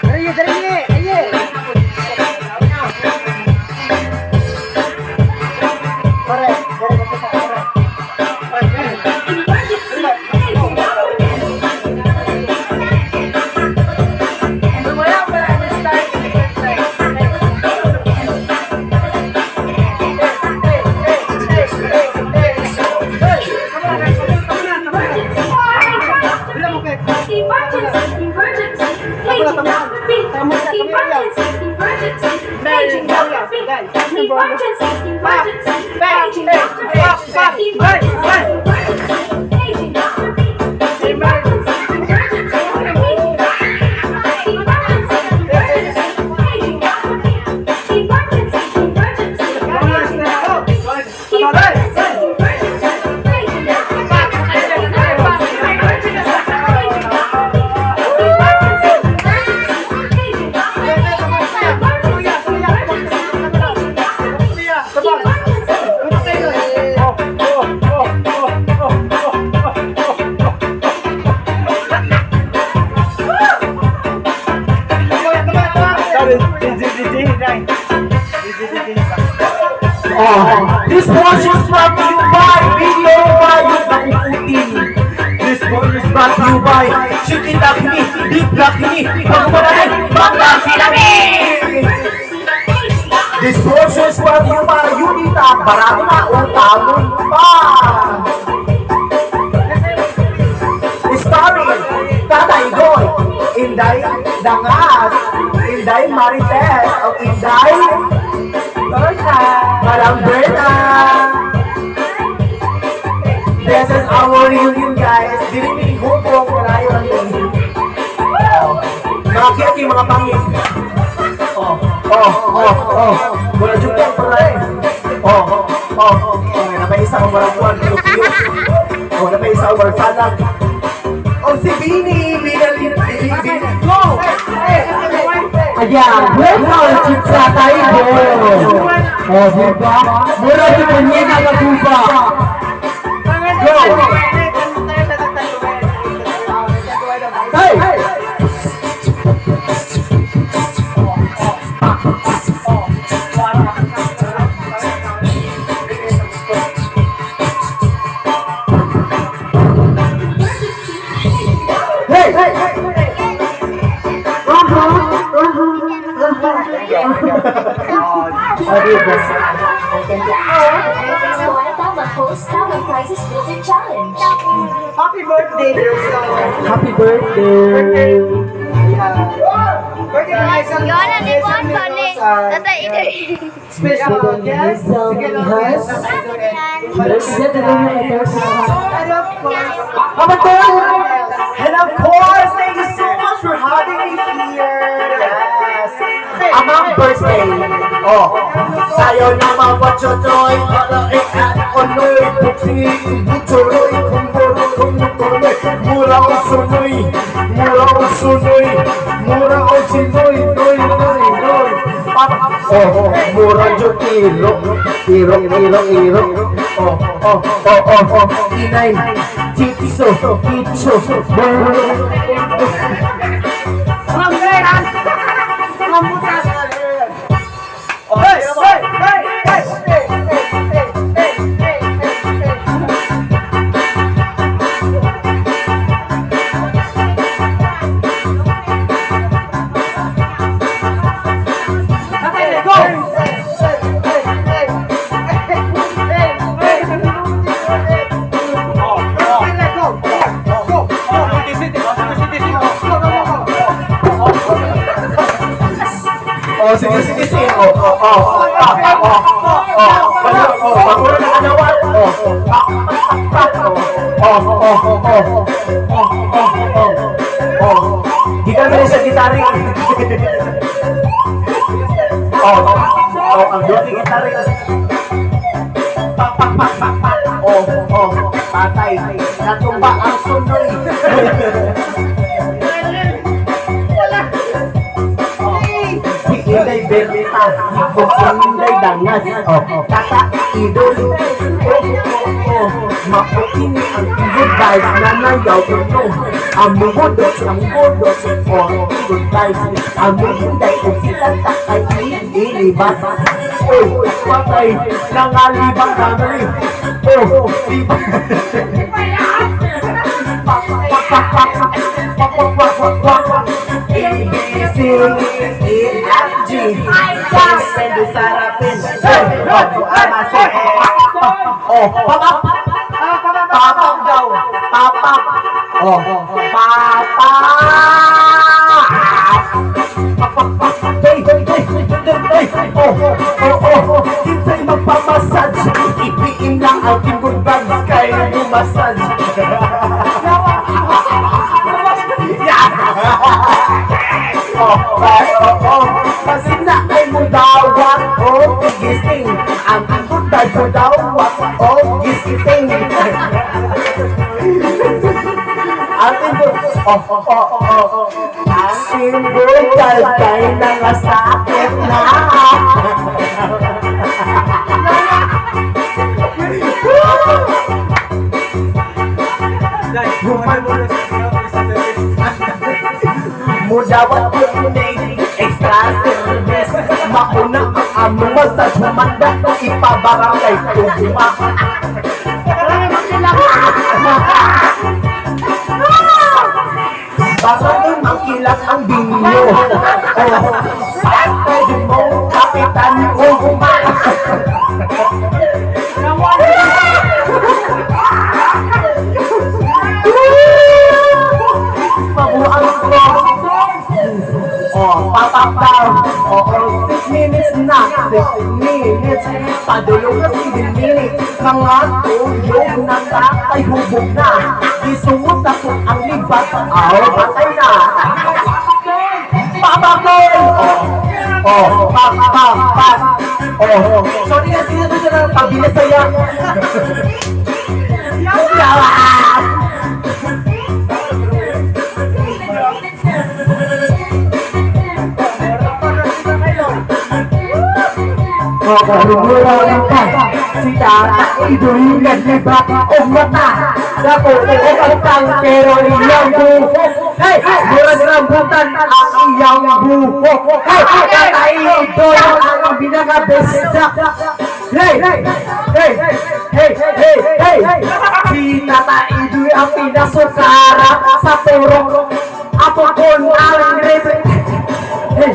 Dali, dali, aye. Pare, pare, pare. Emergency, emergency, paging Dr. B. Emergency, emergency, paging Dr. B. Emergency, emergency, paging Dr. B. Emergency, emergency, paging Dr. B. Emergency, emergency, paging Dr. B. Emergency, emergency, paging Dr. B. Emergency, emergency, paging Dr. B. Emergency, emergency, paging Dr. B. Emergency, emergency, paging Dr. B. Emergency, emergency, paging Dr. B. Emergency, emergency, paging Dr. B. Emergency. Oh, this portion is brought to you by Video Bayot na Puputin. This portion is brought to you by Chicken Lakini, Deep Lakini, Pagpapanay, Maglasilami! This portion is brought to you by Unita, Barado na o Tamon pa! Starring Tatay Goy, Inday Dangas, Inday Marites, o Inday Berta, Madam Berta. This is our reunion, guys. Dili mi hupong kalayo ang ini. Oh, mga kiyaki, mga pangit. Oh. Mura jud ka pala eh. Oh. Napay isa ka murag kuwan, kiyo. Oh, napay isa ka murag salag. Oh, si Bini, Bini, Bini, Bini. Go! Ayan, welcome to Tatay Boy. Oh, diba? Mura di pa niya nakaguba. Go! Hey! Hey! Oh, diba? Tama host Tama Prizes Filter Challenge. Happy birthday, Dirson. Happy birthday. Birthday na isang Yola, ni Juan Bale. Tatay, ito. Special guest. Sige, no, guest. And of course, And of course, thank you so much for having me here. Yes. Amang birthday. Oh. Tayo na mawachochoy, para at onoy, buksi, buchoroy, kumboro, kumbutonoy, mura o sunoy, mura o sunoy, mura o sinoy, noy, noy, noy. Oh, mura jud iro, iro, iro, iro. Oh. Inay, chitso, kitso, buro. Hey, hey, hey, hey, hey, hey, hey, hey, hey, hey. Tatay, go! Hey, hey, hey, hey, hey, hey, hey. Go, go, go. Go, go, go, go. Oh, sige, sige, sige. Oh. Oh. Wala, oh, maguro na kanawat. Oh, pak, pak, pak, oh. Oh. Oh. Oh. Gikan na sa gitari. Oh, ang duha ni gitari. Pak, pak, pak, pak, pak. Oh, patay. Natumba ang sunoy. Si Inday Berta, o Inday Dangas, o Tata Idol. Oh. Oh, mao kini ang good vibes na nayaw kuno. Ang mubudots, ang budots, oh, good vibes. Ang mubuday kung sila takay ilibat. Oh, patay, nangalibang family. Oh, di ba? Pak, pak, pak, pak, pak, pak, pak, pak, pak. A, B, C, E, F, G. Pwede sarapin. Oh, amase. Oh, papa. Papa daw. Papa. Oh, papa. Hey, hey, hey, hey, oh, oh, oh, kinsay magpamassage, ipiin lang ang Team Good Vibes kay massage. Yeah. Oh, oh, oh, pansin na ay mo dawat, oh, gising. Ang Team Good Vibes mo dawat, oh, gising. Ang Team Good, oh, oh, oh, oh, ang Team Good Vibes kay nangasakit na. Mudawat ko extra service. Mauna ang among massage, humanda ipabarangay tugma. Baka mangkilat ang binyo. Oh, pwede mo kapitan ugma. Mabuang ko. Oh, papak daw. Oo, 6 minutes na. 6 minutes. Padulong na 7 minutes. Mga tuyog na tatay hubog na. Isungot ako ang libat. Aw, patay na. Papakol! Oh, oh, pak, pak, pak. Oh, sorry kasi ito siya ng pabilis saya. Yawa! Makarumura ka, si Tata Idoy nagliba og mata. Dako og ang tang pero iyang buhok. Hey, murag rambutan ang iyang buhok. Hey, Tata Idoy ang pinaka-besta. Hey, hey, hey, hey, hey. Si Tata Idoy ang pinasukara sa turok. Apo kon ang rep. Hey,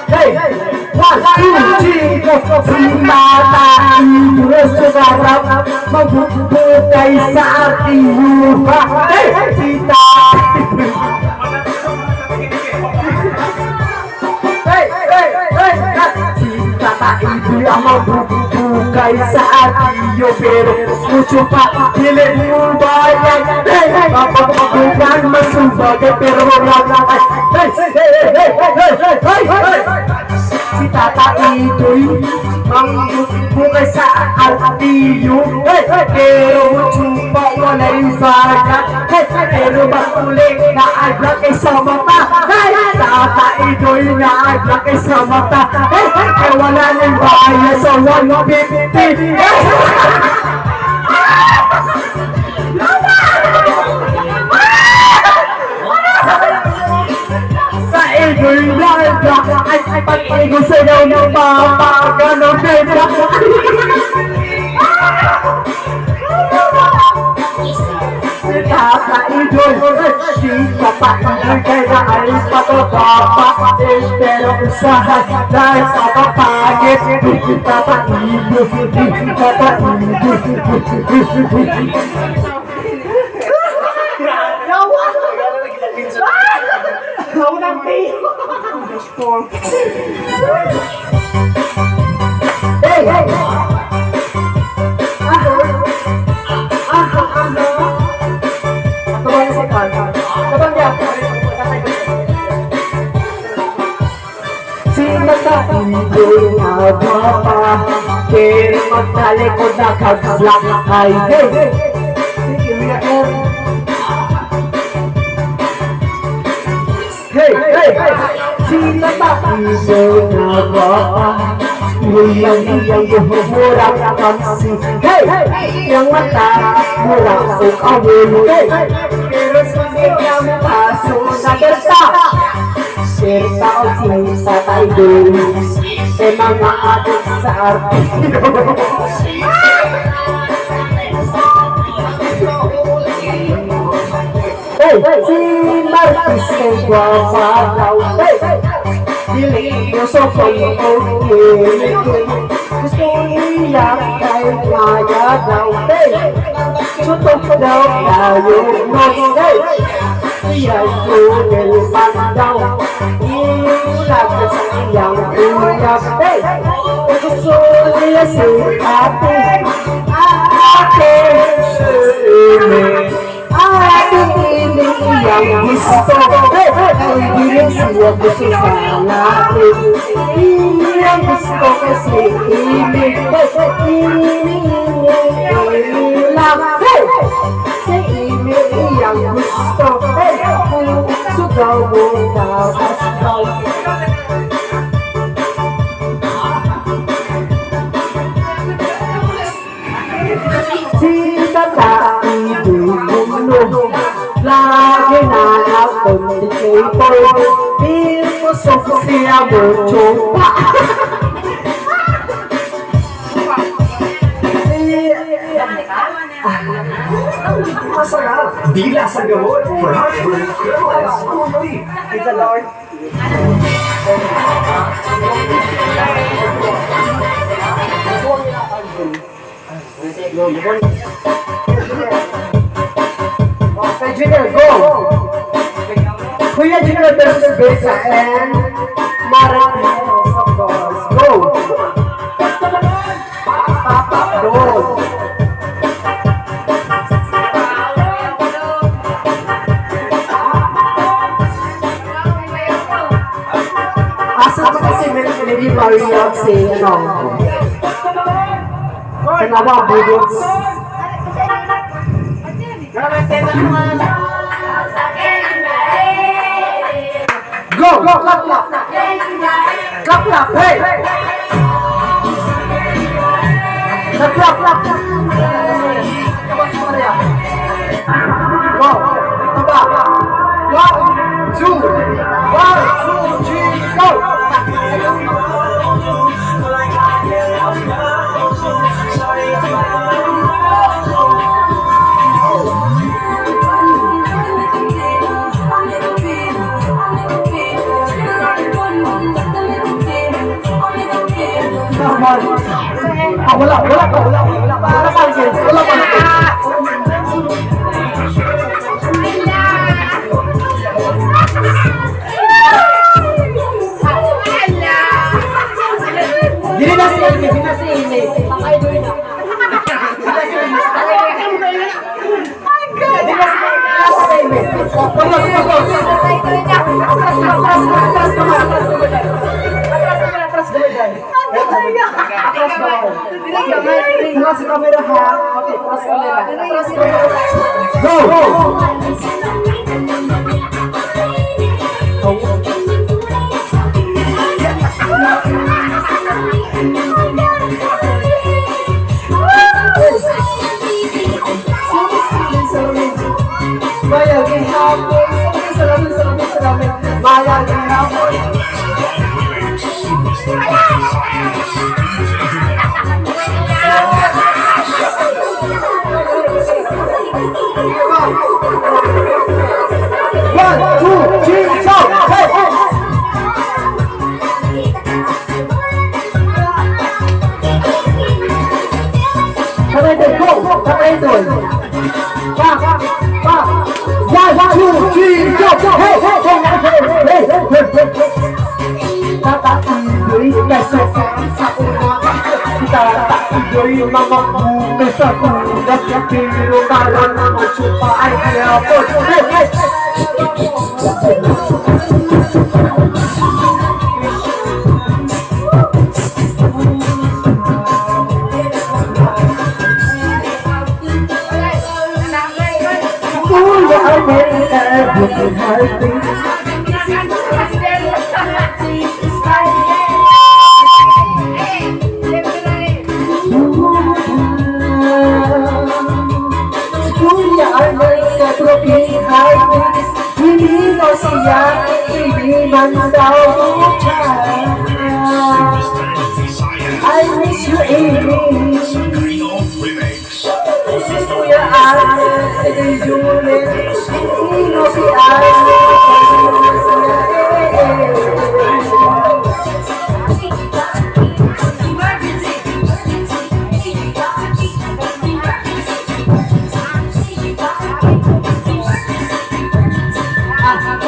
hey, one, two, three, go. Si Tata Idoy sumarap, magbubukay sa artiyuha. Hey, si Tata. Hey, hey, hey, si Tata Idoy ang magbubukay sa artiyo, pero mucho pa, dili mo bayad. Hey, mapagpagugan masubagay, pero wala. Hey, hey, hey, hey, hey, hey, hey. Si Tata Idoy mangbubukay sa artiyo. Hey, pero mucho pa, wala'y bayad. Hey, pero maguli na adlak sa mata. Hey, Tata Idoy na adlak sa mata. Hey, eh, wala nang bayad sa 150. Hey! Sa Idoy na adlak ay pag-igo sa'yo ng papa ng beda. Si Tata Idoy, si Tata Idoy kaya ay patobaba. Pero usahay dahil sa kapagit. Si Tata Idoy, si Tata Idoy. Hey, hey! Si Tata Idoy nga gwapa, pero magtalikod na kag-black eye. Hey! Sige, we are. Hey, hey! Si Tata Iboy na gwapa, iyang iyang buhok murag kamsi. Hey! Iyang mata murag og awol. Hey! Pero sa iyang paso na berta. Berta o si Tata Iboy. Eh mga adik sa artiro. Hey! Si Marquis kay gwapa daw. Hey! Dili ko so okay. Gusto niya kay Maya daw. Hey! Sutok daw tayo no. Hey! Siya Junel man daw. Ilag sa iyang uyab. Hey! Gusto niya si ate. Ate! Ate ini iyang gusto. Hey! Ay dili siya gusto sa lalaki. Iyang gusto kasi ini. Hey! Ini, ini, ini lang. Hey! Si ini iyang gusto. Hey! Sugaw mo takas daw. Si Tata Iboy lagi na nag-complicator. Di mo siya mo chupa. Si Masarap! Dila sa gamot for heartburn, stress, relief. It's a Lord. Okay, Junior, go! Kuya Junior versus Besa and Marites, of course. Go! Papa, go! Asa to kasi Lady Maria si ano? Kanawa, budots. Go! Go! Clap, clap! Clap, clap! Hey! Clap, clap, clap! Go! Ito ba? One, two, one, two, three, go! Come on. Ah, wala, wala pa, wala, wala pa, wala pa, wala pa. Dili na si Amy, dili na si Amy. Ay, doon na. Dili na si Amy. Dili na si Amy. Pagos, pagos. Atras, atras, atras, atras. Atras, atras, gamay, dai. Atras, gamay. Atras camera ha. Okay, atras camera. Atras camera. Go! Go! Maya gihapon, salamin, salamin, salamin, salamin. Maya gihapon. One, two, three, go! Hey, hey! Tatay Idol, go! Tatay Idol! Pa! Pa! One, two, three, go! Hey, hey, hey, hey, hey, hey, hey, hey! Tata Iboy, keso sa una. Tata Iboy, mga buka sa una. Pero kala naman chupa ay hapon. Hey, hey! Ooh, I made a broken heart. Man daw. I miss you, Amy. Si Kuya Ate, si Julie, sino si Ate? Emergency! Emergency! Emergency!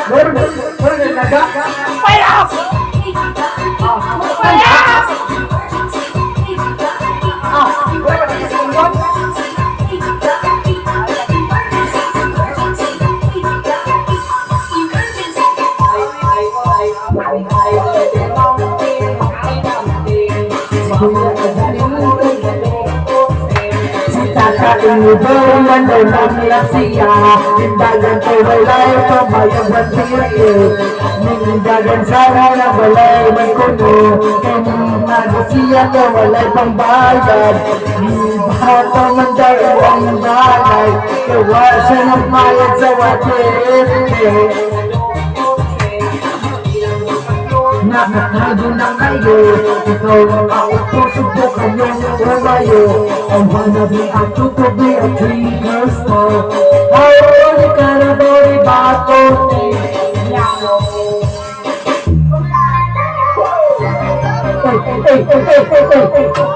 Meron, meron naga? Payap! Payap! Ah, wala pa sa ingon? Si Tata Ibo, manunang siya. Nindagan ko walay pamayag bandiye. Nindagan sana na walay man kuno. Kaya siya na walay pambayad. Bato man daw ang balay. Kawa siya ng mayad sa watete. Nakatago na kayo. Ikaw ang auto, subukan niyong tumayo. I wanna be a two to be a dreamer star. I only care about it, bato. Hey, hey, hey, hey, hey, hey.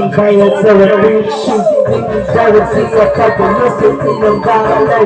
Kaya sa reaching Dawag siya kagulo sa inyong balay.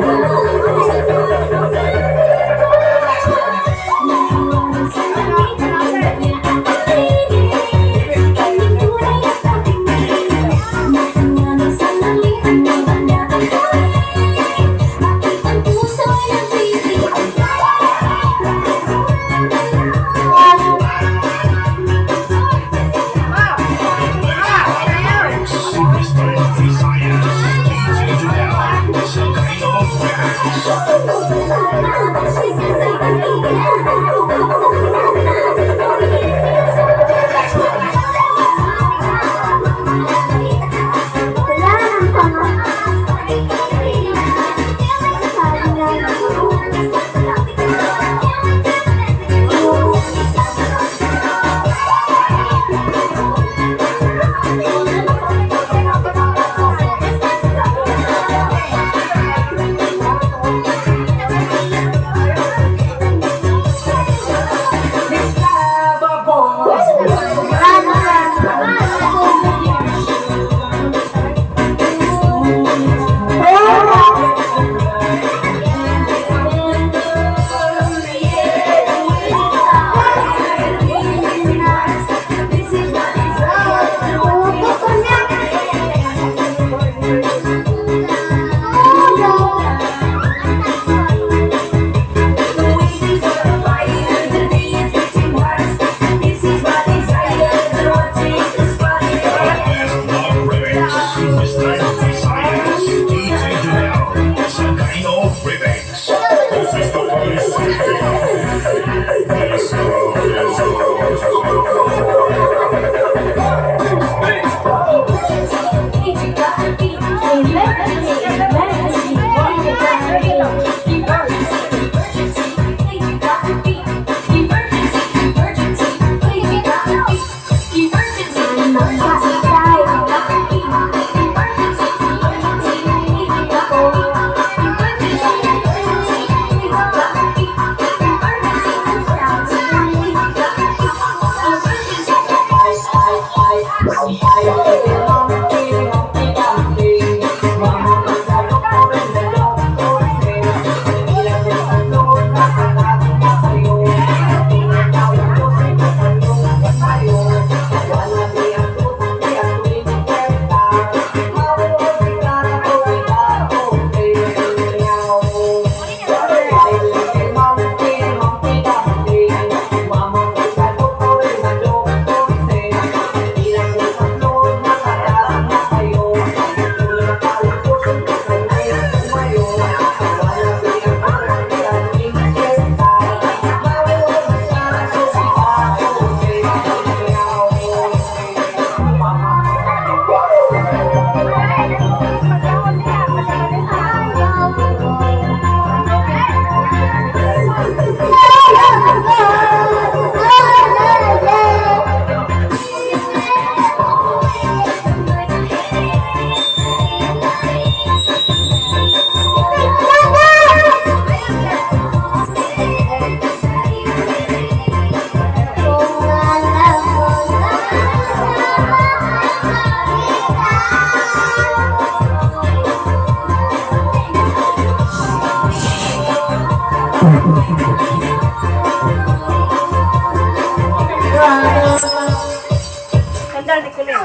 Sandal ni Kuling.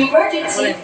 Emergency.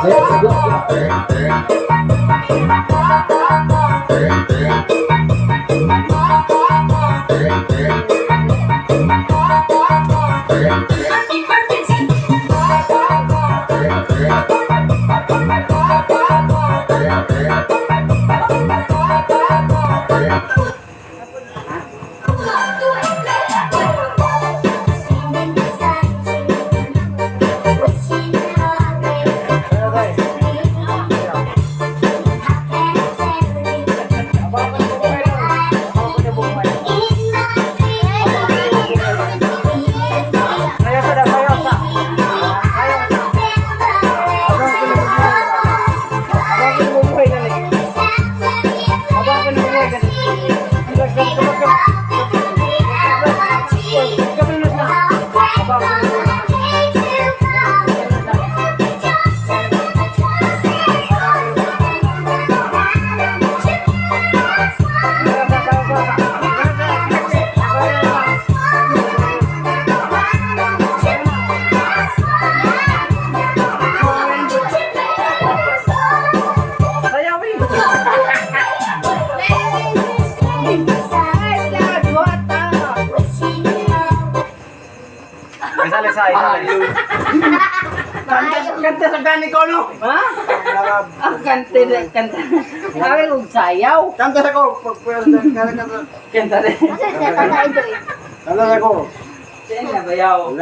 Let's go. Sayaw sa, sayaw sa. Abang ko nabubuhay na ni. Abang ko nabubuhay ka ni. Sayaw eh. Isali, isali, isali. Kanta, kanta sa gani ko, no? Ha? Ang kanta, kanta. Kami kong sayaw. Kanta sa ko. Kanta Kanta rin. sa ko. Siya na bayaw.